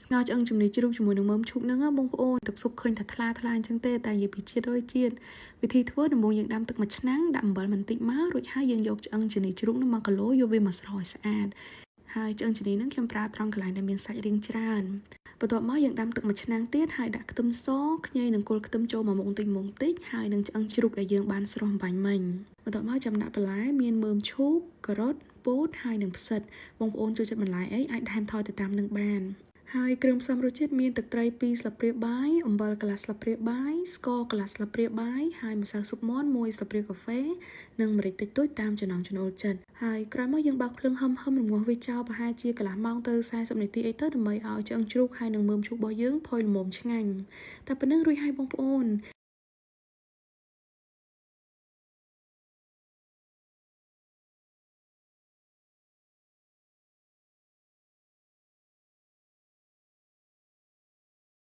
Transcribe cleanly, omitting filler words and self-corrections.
ស្ងោរឆ្អឹងជំនីជ្រូកជាមួយនឹងមើមឈូកហ្នឹងបងប្អូនទឹកស៊ុបឃើញថាថ្លាថ្លាអញ្ចឹងទេតែនិយាយពីជាតិអើយជាតិវិធីធ្វើដំបូងយើងដាំទឹកមួយឆ្នាំងដាក់អំបិលបន្តិចមករួចហើយយើងយកឆ្អឹងជំនីជ្រូកហ្នឹង1គីឡូយកវាមកស្រោះឲ្យស្អាតហើយឆ្អឹងជំនីហ្នឹងខ្ញុំប្រើត្រង់កន្លែងដែលមានសាច់រាងច្រើនបន្ទាប់មកយើងដាំទឹកមួយឆ្នាំងទៀតហើយដាក់ខ្ទឹមសខ្ញីនិងគល់ខ្ទឹមចូលមួយមុខតិចមុខតិចហើយនឹងឆ្អឹងជ្រូកដែលយើងបានស្រុះអំបាញ់មិញបន្ទាប់មកចាំដាក់បន្លែមានមើមឈូកការ៉ុតពោតហើយនិងផ្សិតបងប្អូនចូលចិត្តបន្លែអីអាចថែមថយទៅតាមនឹងបានហើយគ្រឿងផ្សំរសជាតិមានទឹកត្រី2ស្លាបព្រាបាយអំបិលកន្លះស្លាបព្រាបាយស្ករកន្លះស្លាបព្រាបាយហើយម្សៅស៊ុបមាន់1ស្លាបព្រាកាហ្វេនិងម្រេចតិចតួចតាមចំណង់ចំណូលចិត្តហើយក្រោយមកយើងបើកភ្លើងហឹមហឹមរងាស់វាចោលប្រហែលជាកន្លះម៉ោងទៅ40នាទីអីទៅដើម្បីឲ្យឆ្អឹងជ្រូកហើយនិងមើមឈូករបស់យើងផុយល្មមឆ្ងាញ់តែប៉ុណ្្នឹងរួចហើយបងប្អូន។